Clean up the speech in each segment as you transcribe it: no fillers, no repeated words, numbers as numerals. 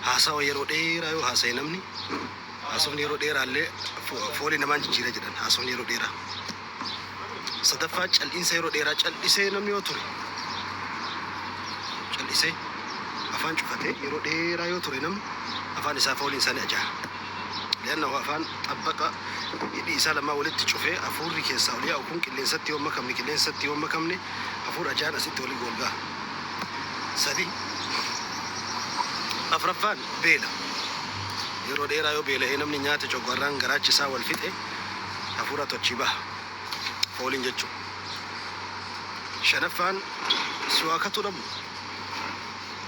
Haasawa yeroo dheeraa yoo haasaye namni, haasofni yeroo dheeraallee foolii namaan jijjiira jedhan, haasofni yeroo dheeraa. Sadaffaa, cal'iinsa yeroo dheeraa, cal'isee namni yoo ture, cal'isee afaan cufatee yeroo dheeraa yoo ture namni, afaan isaa fooliin isaa ni ajaa'a. Li'annahu afaan xabbaqa, hidhii isaa lamaan walitti cufee, hafuurri keessaa ol yaa'u kun qilleensatti yoo hin makamne, qilleensatti yoo hin makamne, hafuura ajaan asitti wali wal gaha. 3. Afraffaan, beela. Yeroo dheeraa yoo beela'ee namni nyaate, coggaarraan garaachi isaa wal fixe, hafuuratu achii baha. Fooliin jechuudha. Shanaffaan, siwaakatuu dhabu.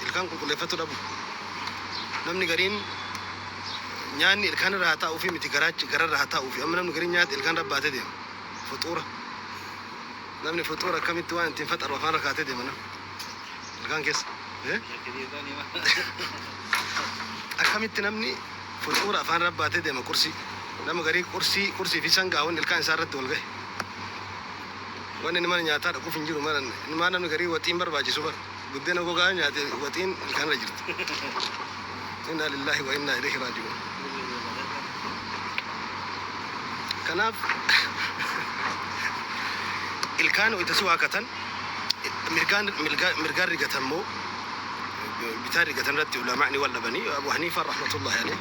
Ilkaan qulqulleeffatuu dhabu. Namni gariin nyaanni ilkaan irra haa taa'uufi miti, garaachi gararra haa taa'uufi. Amma namni gariin nyaata ilkaan irra baatee deema. Fuxuura. Namni fuxuura akkamitti waan ittiin faxaru afaan irra kaatee deema namni. Ilkaan keessa. Eh? Akkamitti namni fuxuura afaan irra baatee deema qursii. Nama garii qursii, qursii fi sangaawwan ilkaan isaa irratti wal gahe. Wanni inni mana nyaataa dhaquuf hin jiru mana maa namni garii waxiin barbaachisu bara. Buddeena gogaa nyaate waxiin ilkaan irra jirti. Innaa lillaahi wa innaa ilayhi raaji'uun. Kanaaf ilkaan wayita si waakatan mirgaan mirgaan rigatan moo bitaan rigatan irratti ulamaa'ni wal dhabanii. Abu Haniifaa rahmatullahi alayhi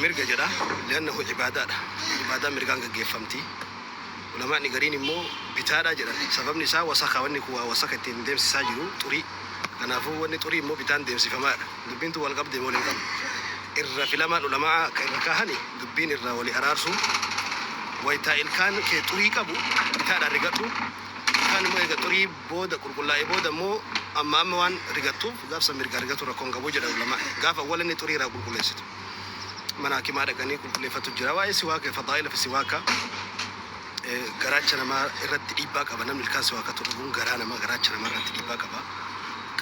mirga jedha, li'annahu ibaadaadha, ibaadaan mirgaan gaggeeffamti. Ulamaa'ni gariin immoo bitaadha jedhan, sababni isaa wasaka, wanni kun waa wasaka ittiin deemsisaa jiru, xurii, kanaafuu wanni xurii immoo bitaan deemsifamaadha. Dubbiin tun wal qabdee moo wal hin qabne? Irra filamaan ulamaa'a akka irra kaahani dubbiin irraa wali araarsuu, waytaa ilkaan kee xurii qabu bitaadhaan rigadhu, ilkaan immoo eega xurii booda qulqullaa'ee booda immoo amma amma waan rigattuuf gaaf san mirgaan rigatuun rakkoo hin qabu jedhan ulamaa'ni. Gaaf awwala inni xurii irraa qulqulleessitu. Mana hakimaa dhaqanii qulqulleeffatu jira. Waa'ee siwaaka, fadaa'ila fi siwaaka, garaacha namaa irratti dhiibbaa qaba. Namni ilkaan siwaakatu dhabuun garaa namaa, garaacha namaa irratti dhiibbaa qaba.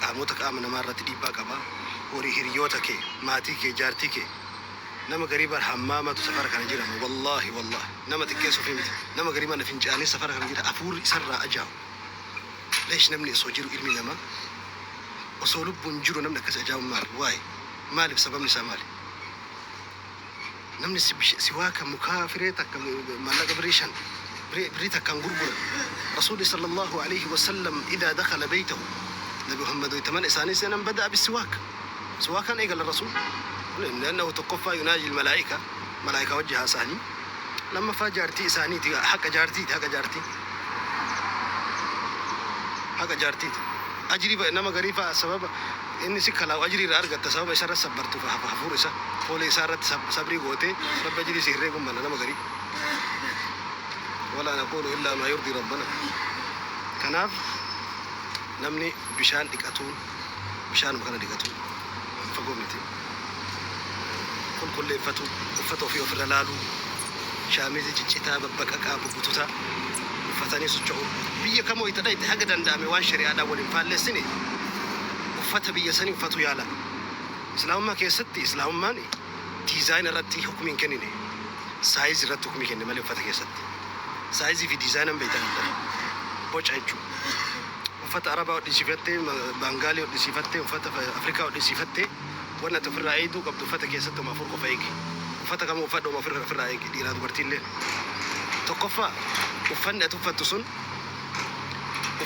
Qaamota qaama namaa irratti dhiibbaa qaba. Horii hiriyoota kee, maatii kee, jaartii kee. Nama garii bar hammaamatu safara kana jira. Wallaahi wallaahi nama xiqqeessuufi miti. Nama garii mana fincaanii safara kana jira, hafuurri isarraa ajaa'u. Leesh namni osoo jiru, ilmi namaa osoo lubbuun jiru namni akkas ajaa'uun maali? Waa'ee maaliif? Sababni isaa maali? Namni siwaaka mukaa firee takka maallaqa birrii 5, birrii takkaan gurguran. Rasuulli sallallahu alayhi wasallam idaa dakhala baytahu, Nabi Muhammad wayta mana isaanii seenan, bada'a bisiwaak, siwaakaan eegalan Rasuul, li'annahu tokkoffaa yunaaji malaa'ika, malaa'ikaa wajji haasa'anii, lammaffaa jaartii isaaniiti, haqa jaartiiti, haqa jaartii, haqa jaartiiti. Ajrii nama garii fa'a sababa inni si kalaa'u ajrii irraa argatta, sababa isa irra sabbartuuf, hafuura isa, foolee isaa irratti sabrii gootee Rabbi ajrii si herreeguun mala nama garii. Walaa naquulu illaa maa yurdii rabbana. Kanaaf namni bishaan dhiqatuun, bishaanuma kana dhiqatuun fagoo miti, qulqulleeffatu, uffata ofii ofirra laaluu, shaamizii ciccitaa, babbaqaqaa, bubututaa uffatanii socho'uu, biyya kam wayita dhayxe haga danda'ame waan shari'aadhaan wal hin faallessine uffata biyya sanii uffatuu yaala. Islaamummaa keessatti islaamummaan diizaayina irratti hukmii hin kennine, saayizi irratti hukmii kenne malee. Uffata keessatti saayizii fi diizaayinan beektan adda, boca jechuudha. Uffata Arabaa hodhisiifattee, Baangaalii hodhisiifattee, uffata Afrikaa hodhisiifattee, wanni ati ofirraa eegduu qabdu uffata keessatti uma afur qofa eegi. Uffata kamuu uffadhu, uma ofirraa eegi, dhiiraa dubartiillee. Tokkoffaa, uffanni ati uffattu sun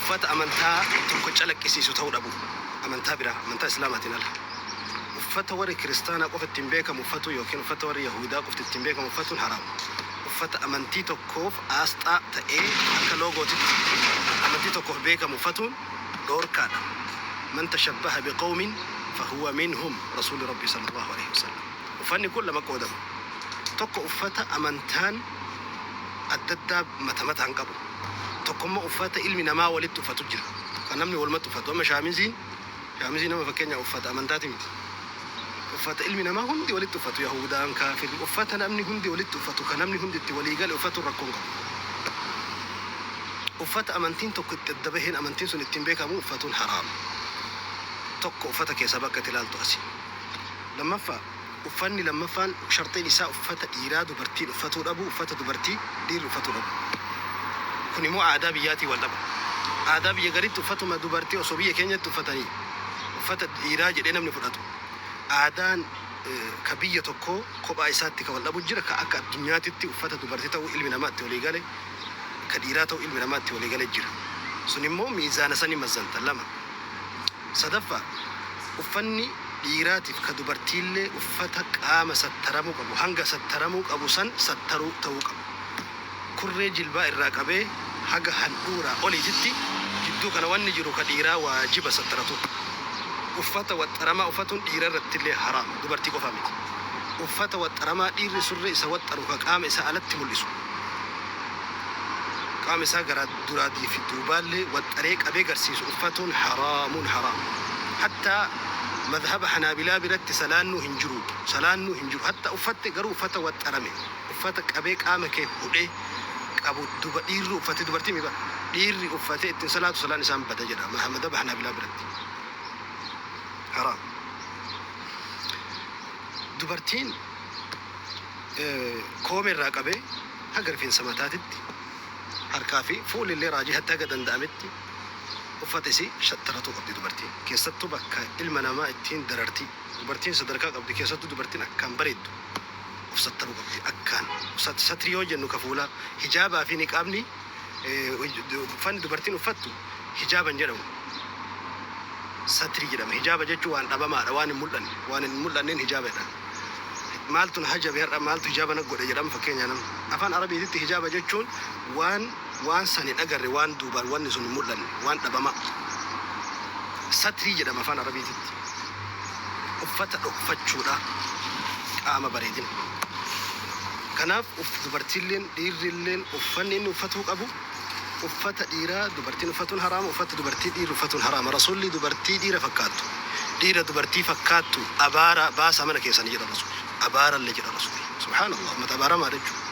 uffata amantaa tokko calaqqisiisu ta'uu dhabu. Amantaa biraa, amantaa Islaamaatiin ala. Uffata warri kiristaanaa qofa ittiin beekamu uffatuu yookiin uffata warri Yahuudaa qofti ittiin beekamu uffatuun haraama. Uffata amantii tokkoof aasxaa ta'ee akka loogootitti amantii tokkoof beekamu uffatuun dhoorkaadha. Man tashabbaha biqawmin fahuwa minhum, Rasuulli Rabbii sallallahu aleyhi wasallam. Uffanni kun lama qoodama. Tokko uffata amantaan addaddaa mata mataan qabu. Tokkommoo uffata ilmi namaa walitti uffatu jira. Kan namni walumatti uffatu. Amma shaamiziin, shaamizii nama fakkeenyaaf uffata amantaati miti. Uffata ilmi namaa hundi walitti uffatu, Yahudaan, kaafirri, uffata namni hundi walitti uffatu, kan namni hundi itti walii gale uffatuun rakkoo hin qabu. Uffata amantiin tokko itti adda baheen amantiin sun ittiin beekamu uffatuun haraama. Tokko uffata keessaa bakka itti ilaaltu asi. Lammaffaa, uffanni lammaffaan sharxiin isaa uffata dhiiraa dubartiin uffatuu dhabu, uffata dubartii dhiirri uffatuu dhabu. Kun immoo aadaa biyyaatiin wal dhaba. Aadaa biyya gariitti uffatuma dubartii osoo biyya keenyatti uffatanii uffata dhiiraa jedhee namni fudhatu. Aadaan ka biyya tokkoo kophaa isaatti ka wal dhabu jira, ka akka addunyaatitti uffata dubartii ta'uu ilmi namaa itti walii gale, ka dhiiraa ta'uu ilmi namaa itti walii gale jira. Sun immoo miizaana sanii mazzanta. Lama. Sadaffaa, uffanni dhiiraatiif ka dubartiillee uffata qaama sattaramuu qabu, hanga sattaramuu qabu san sattaruu ta'uu qaba. Kurree jilbaa irraa qabee haga handhuuraa oliititti jidduu kana wanni jiru ka dhiiraa waajiba sattaratu. Uffata waxxaramaa uffatuun dhiira irrattillee haraama, dubartii qofaa miti. Uffata waxxaramaa dhiirri surree isa waxxaru ka qaama isaa alatti mul'isu. Qaama isaa garaa duraatii fi duubaallee waxxaree qabee garsiisu uffatuun haraamun haraama. Hattaa madhaba Hanaabilaa biratti salaannuu hin jiru. Salaannuu hin jiru. Hatta uffatte garuu uffata waxxarame, uffata qabee qaama kee hudhee qabu duba dhiirri uffatee, dubartii mi bara, dhiirri uffatee ittiin salaatu salaan isaan bada jedha madhaba Hanaabilaa biratti. Haraam. Dubartiin koomee irraa qabee haga rifeensa mataatitti, harkaa fi fuulli illee raajihatti haga danda'ametti uffata isii shattaratuu qabdi dubartiin. Keessattuu bakka ilma namaa ittiin darartii. Dubartiin sadarkaa qabdi, keessattuu dubartiin akkaan bareeddu of sattaruu qabdi akkaan. Satrii yoo jennu ka fuulaa, hijaabaa fi niqaabni, uffanni dubartiin uffattu hijaaba hin jedhamu. Satrii jedhama. Hijaaba jechuun waan dhabamaadha, waan hin mul'anne. Waan hin mul'anneen hijaaba jedhama. Maaltu na hajabe har'a, maaltu hijaaba na godhe jedhama fakkeenyaa namni. Afaan Arabiititti hijaaba jechuun waan waan san hin agarre, waan duubaan wanni sun hin mul'anne, waan dhabamaa. Satrii jedhama afaan Arabiititti. Uffata dhokfachuudha, qaama bareedina. Kanaaf dubartiilleen dhiirrilleen uffanni inni uffatuu qabu, uffata dhiiraa dubartiin uffatuun haraama, uffata dubartii dhiirri uffatuun haraama. Rasuulli dubartii dhiira fakkaattu, dhiira dubartii fakkaattu abaara, baasaa mana keessanii jedha Rasuulli. Abaarallee jedha Rasuulli. Subhaanallah, ummata abaaramaa jechuudha.